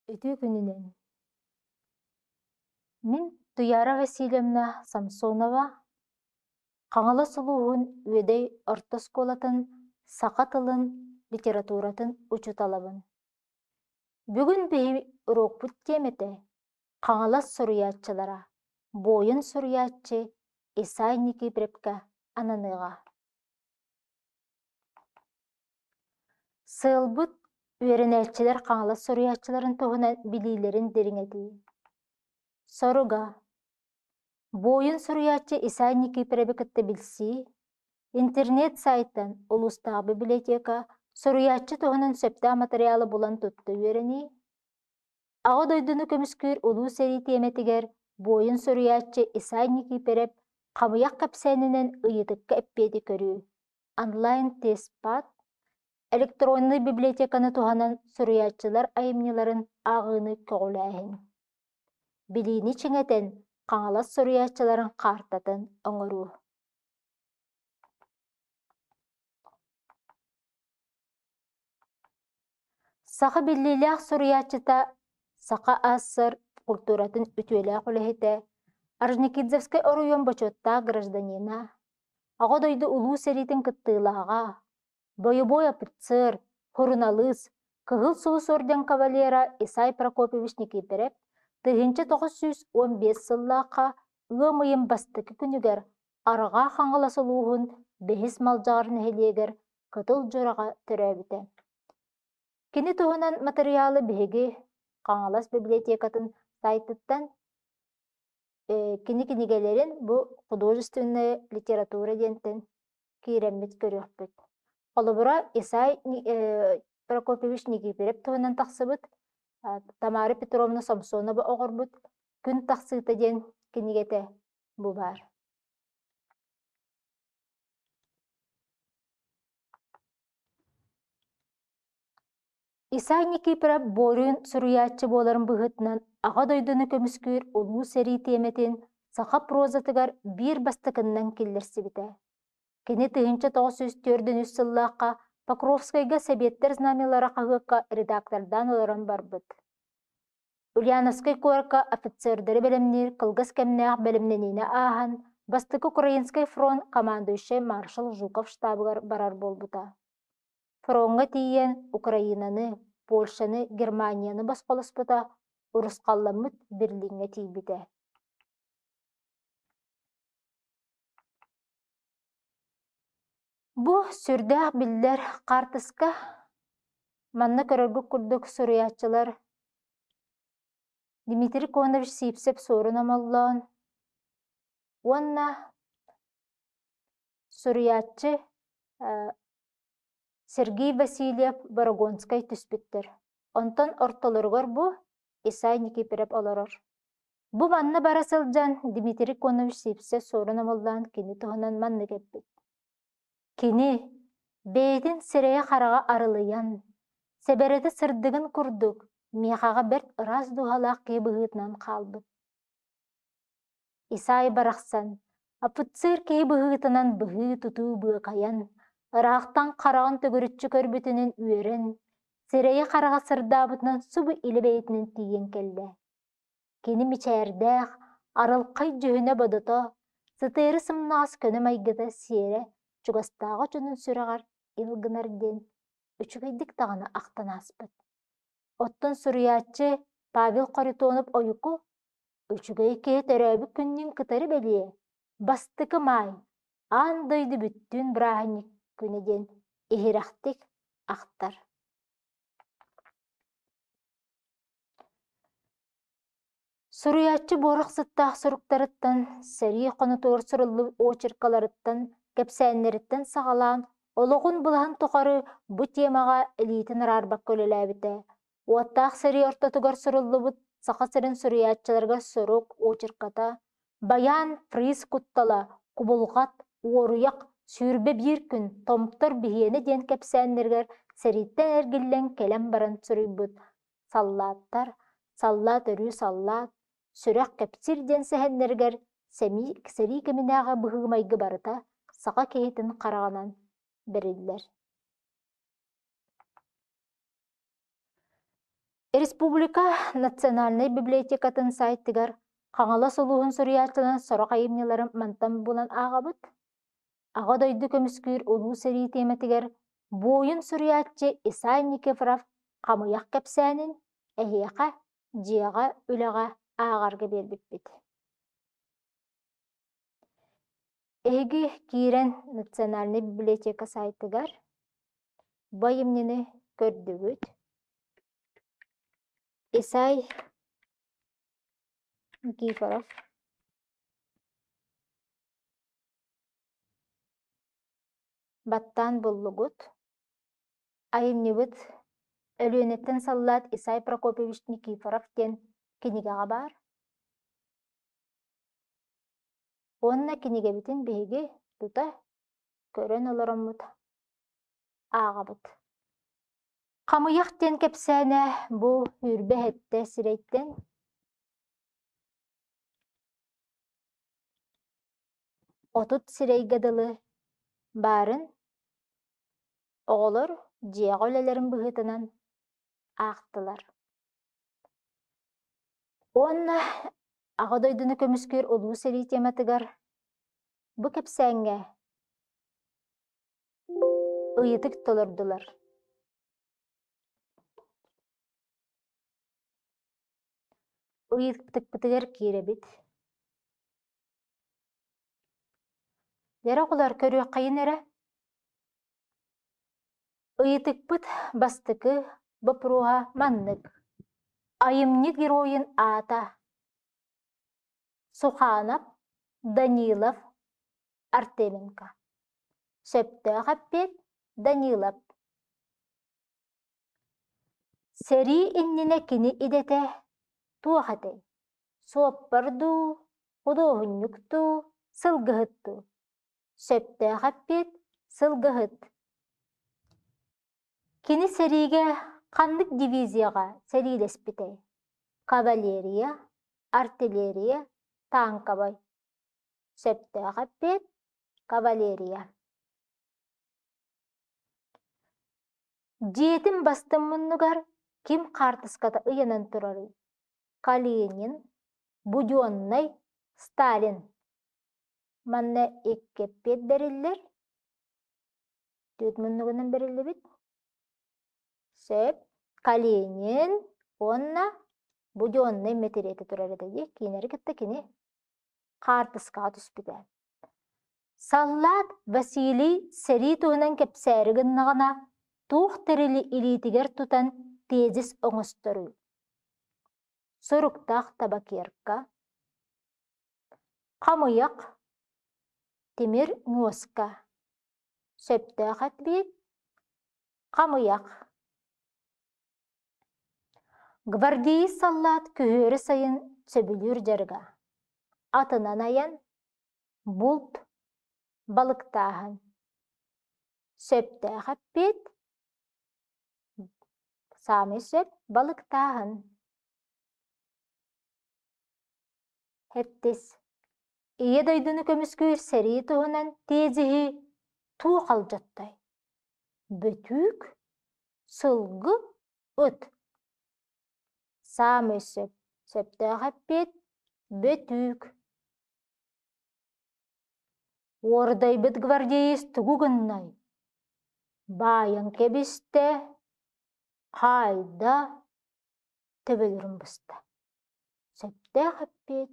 Үтүө күнүнэн! Мин Туяра Васильевна Самсонова Хаҥалас улууһун Үөдэй орто оскуолатын саха тылын, литературатын учууталабын. Бүгүн биһи уруокпут тиэмэтэ Хаҥалас суруйааччылара, буойун суруйааччы Исай Никифоровка ананыаҕа. Сыалбыт үөрэнээччилэр Хаҥалас суруйааччыларын туһунан билиилэрин дириҥэтии. Соруга: буойун суруйааччы Исай Никифоровы кытта билсии, интернет сайтан улуустааҕы библиотека суруйааччы туһунан сөптөөх матырыйаалы булан тутта үөрэнии, Аҕа дойдуну көмүскүүр Улуу сэрии тиэмэтигэр буойун суруйааччы Исай Никифоров хамыйах кэпсээнинэн ыйытыкка эппиэти көрүү, онлайн-тестпад, электроннай библиотеканы туһанан суруйааччылар айымньыларын ааҕыыны көҕүлээһин. Билиини чиҥэтэн Хаҥалас суруйааччыларын хаартатын оҥоруу. Саха биллиилээх суруйааччыта, Саха АССР культуратын үтүөлээх үлэһитэ, Орджоникидзевскай оройуон бочуоттаах гражданина, Аҕа дойду Улуу сэриитин кыттыылааҕа, бойобуой офицер, суруналыыс, Кыһыл Сулус орден кавалера Исай Прокопьевич Никифоров 1915 сыллаахха ыам ыйын бастакы күнүгэр Арҕаа Хаҥалас улууһун Бэһис Малдьаҕар нэһилиэгэр Кытыл Дьураҕа төрөөбүтэ. Кини туһунан матырыйаалы биһиги Хаҥалас библиотекатын сайтыттан кини кинигэлэрин бу художественная литература диэнтэн киирэммит көрүөхпүт. Холобура, Исай Прокопьевич Никифоров туһунан тахсыбыт Тамара Петровна Сомсонова оҕорбут «Күн тахсыыта» диэн кинигэтэ бу баар. Исай Никифоров буойун суруйааччы буоларын быһыытынан Аҕа дойдуну көмүскүүр Улуу сэрии тиэмэтин саха прозатыгар биир бастакыннан киллэрсибитэ. Кини 1943 сыллаахха Покровскайга Сэбиэттэр знамялара хаһыакка редактордаан олорон барбыт. Ульяновскай куоракка офицердары бэлэмниир кылгас кэмнээх бэлэмнэниини ааһан, Бастакы Украинскай фронт командующай маршал Жуков штабыгар барар буолбута. Фроҥҥа тиийэн Украинаны, Польшаны, Германияны босхолоспута, урусхалламмыт Берлиҥҥэ тиийбитэ. Бу сүрдээх биллэр хаартыска манна көрөргүт курдук суруйааччылар Дмитрий Конович Сивцев-Суорун Омоллоон уонна суруйааччы Сергей Васильев Борогонскай түспүттэр. Онтон ортолоругар бу Исай Никифоров олорор. Бу манна бара сылдьан Дмитрий Конович Сивцев Суорун Омоллоон кини туһунан маннык эппит. Кини бэйэтин сирэйэ-хараҕа арылыйан, сэбэрэтэ сырдыгын курдук, миэхэҕэ бэрт ыраас дууһалаах киһи быһыытынан хаалбыт. Исай барахсан, офицер киһи быһыытынан быһыы-тутуу быакайан, ыраахтан хараҕын төгүрүччү көрбүтүнэн үөрэн, сирэйэ-хараҕа сырдаабытынан субу илэ бэйэтинэн тиийэн кэллэ. Кини мичээрдээх, арылхай дьүһүнэ-бодото, сытыары сымнаҕас көнө майгыта сиэрэ чугастааҕы дьонун сүрэҕэр ил гынар диэн үчүгэйдик даҕаны ахтан ааспыт. Оттон суруйааччы Павел Харитонов-Ойуку үчүгэй киһи төрөөбүт күннүн кытары бэлиэ, бастакы маай, аан дойду бүттүүн бырааһынньык күнэ диэн иһирэхтик ахтар. Суруйааччы буорах сыттаах суруктарыттан, сэрии хонутугар суруллубут очеркаларыттан, кэпсээннэриттэн саҕалаан, олоҕун былаһын тухары бу темаҕа илиитин араарбакка үлэлээбитэ. Уоттаах сэрии ортотугар суруллубут Саха сирин суруйааччыларыгар сурук очерката, Байаан фриз куттала, Кубулҕат, Уоруйах, 21 күн, Томтор биһиэнэ диэн кэпсээннэригэр сэрииттэн эргиллэн кэлэн баран суруйбут Саллааттар, Саллаат өрүү саллаат, Сүрэх кэпсиир диэн сэһэннэригэр сэрии кэминээҕи быһыы-майгы барыта саха киһитин хараҕынан бэриллэр. Республика национальнай библиотекатын сайтыгар Хаҥалас улууһун суруйааччыларын сорох айымньыларын мантан булан ааҕабыт. Аҕа дойду көмүскүүр улуу сэрии тиэмэтигэр буойун суруйааччы Исай Никифоров Хамыйах кэпсээнин эһиэхэ дьиэҕэ үлэҕэ ааҕарга биэрбиппит. Эһиги киирэн Национальнай библиотека сайтыгар бу айымньыны көрдүгүт. Исай Никифоров Баттаан буллугут. Айымньыбыт Өлүөнэттэн саллаат Исай Прокопьевич Никифоров диэн кинигэҕэ баар. Уонна кинигэбитин биһиги тута көрөн олороммут ааҕабыт. Хамыйах диэн кэпсээнэ бу сүүрбэ сэттэ сирэйтэн 30 сирэйгэ дылы баарын оҕолор дьиэҕэ үлэлэрин быһыытынан аахтылар. Уонна Аҕа дойдуну көмүскүүр улуу сэрии тематыгар бу кэпсээҥҥэ ыйытык толордулар. Ыйытыкпытыгар киирэбит. Дьэ оҕолор көрүөххэйин эрэ. Ыйытыкпыт бастакы боппуруоһа маннык. Айымньы геройун аата Суханов, Данилов, Артеменко. Сөптөөх эппиэт Данилов. Сэрии иннинэ кини идэтэ туох этэй? Суоппар дуу, худуоһунньук дуу, сылгыһыт дуу? Сөптөөх эппиэт сылгыһыт. Кини сэриигэ ханнык дивизияҕа сэриилэспитэй? Кавалерия, артиллерия, танковай. Сөптөөх эппиэт кавалерия. Дьиэтин бастыҥ муннугар ким хаартыската ыйанан турарый? Калинин, Буденнай, Сталин. Манна икки эппиэт бэриллэр. Түөрт муннугунан бэриллибит. Сөп. Калинин уонна Буденнай мэтириэтэ турар этэ дии. Кинилэри кытта кини хаартыскаҕа түспүтэ. Саллаат Василий сэрии туһунан кэпсээри гыннаҕына, туох тэрили илиитигэр тутан тезис оҥосторуй? Суруктаах табакерка, хамыйах, тимир ньуоска. Сөптөөх эппиэт хамыйах. Гвардеец саллаат күһүөрү сайын сөбүлүүр дьарыга. Атынан айан, булт, балыктааһын. Сөптөөх эппиэт саамай сөп балыктааһын. Хэттис. Ийэ дойдуну көмүскүүр сэрии туһунан тезиһи туох алдьаттай? Бөтүүк, сылгы, ыт. Саамай сөп, сөптөөх эппиэт бөтүүк. Уордайбыт гвардеец тугу гыннай? Баайан кэбистэ, хаайда, төбөлөрүн быста. Сөптөөх эппиэт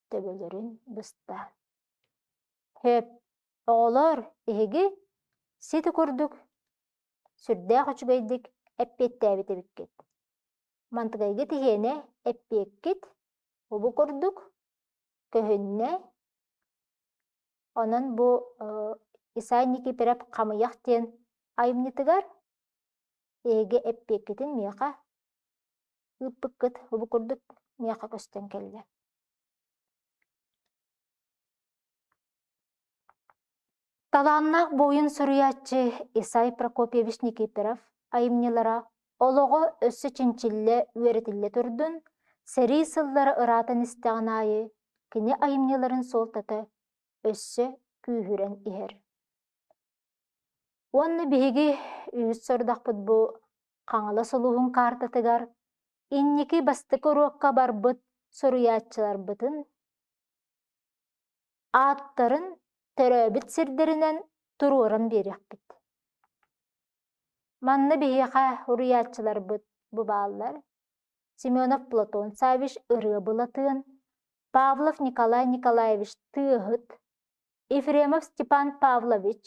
төбөлөрүн быста. Хөп, оҕолор, эһиги сити курдук сүрдээх үчүгэйдик эппиэттээбит эбиккит. Мантыгайгыт иһиэнэ эппиэккит бу курдук көһүннэ. Онон бу Исай Никифоров Хамыйах диэн айымньытыгар эһиги эппиэккитин миэхэ ыыппыккыт бу курдук миэхэ көстөн кэллэ. Талааннаах буойун суруйааччы Исай Прокопьевич Никифоров айымньылара олоҕо өссө чинчиллэ үөрэтиллэ турдун, сэрии сыллара ыраатан истэҕин аайы кини айымньыларын суолтата өссө күүһүрэн иһэр. Уонна биһиги үһүс сорудахпыт бу Хаҥалас улууһун каартатыгар. Инники бастакы уруокка барбыт суруйааччыларбытын ааттарын төрөөбүт сирдэринэн туруоран биэриэхпит. Манна биһиэхэ уруйааччыларбыт бу бааллар: Семенов Платон Саввич Ырыа Былатыан, Павлов Николай Николаевич Тыаһыт, Ефремов Степан Павлович,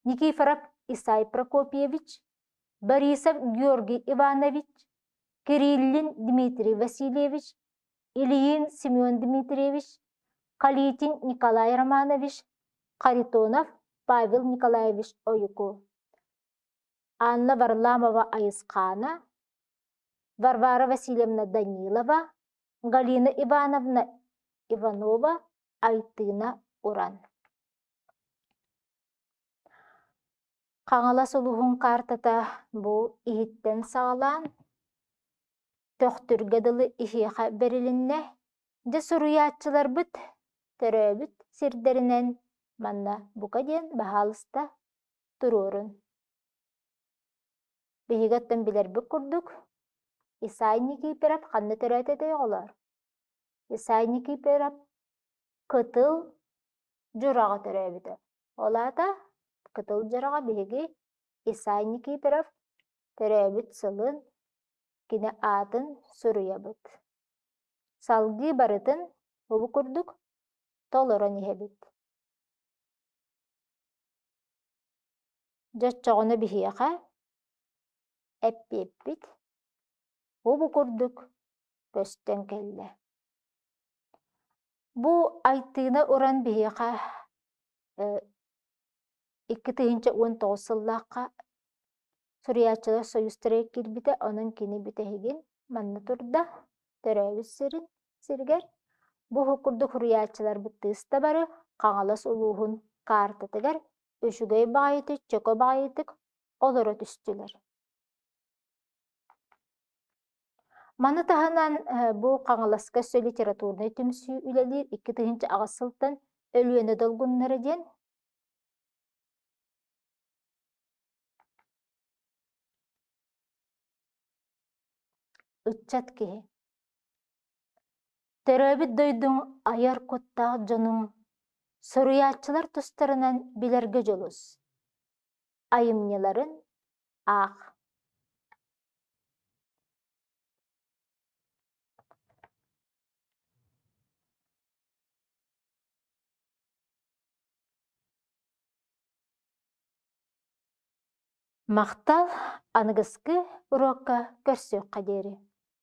Никифоров Исай Прокопьевич, Борисов Георгий Иванович, Кириллин Дмитрий Васильевич, Ильин Семен Дмитриевич, Калитин Николай Романович, Харитонов Павел Николаевич Ойуку, Анна Варламова Айысхаана, Варвара Васильевна Данилова, Галина Ивановна Иванова, Айтыына Уран. Хаҥалас улууһун каартата бу иһиттэн саҕалаан Төхтүргэ дылы иһиэхэ бэрилиннэ. Дьэ суруйааччыларбыт төрөөбүт сирдэринэн манна бука диэн баһаалыста туруорун. Биһиги оттон билэрбит курдук, Исай Никифоров ханна төрөөтө этэй оҕолоор? Исай Никифоров Кытыл Дьураҕа төрөөбүтэ. Ол аата Кытыл Дьураҕа биһиги Исай Никифоров төрөөбүт сылын, кини аатын суруйабыт. Салгыы барытын бу курдук толорон иһэбит. Дьэ оччоҕуна биһиэхэ эппиэппит бу курдук көстөн кэллэ. Бу Айтыына Уран биһиэхэ 2019 сыллаахха суруйааччылар союзтара киирбитэ, онон кини бүтэһигин манна турда, төрөөбүт сирин сиригэр. Бу курдук суруйааччыларбыт тыыс да бары Хаҥалас улууһун каартатыгар үчүгэй баҕайытык, чөкө баҕайытык олоро түстүлэр. Маны таһынан бу Хаҥаласка өссө литературнай түмсүү үлэлиир 2008 сылтан Өлүөнэ долгуннара диэн Ыччат киһи Төрөөбүт дойдуҥ айар куттаах дьонуҥ суруйааччылар тустарынан билэргэ дьулус. Айымньыларын аах. Махтал, аныгыскы уруокка көрсүөххэ диэри.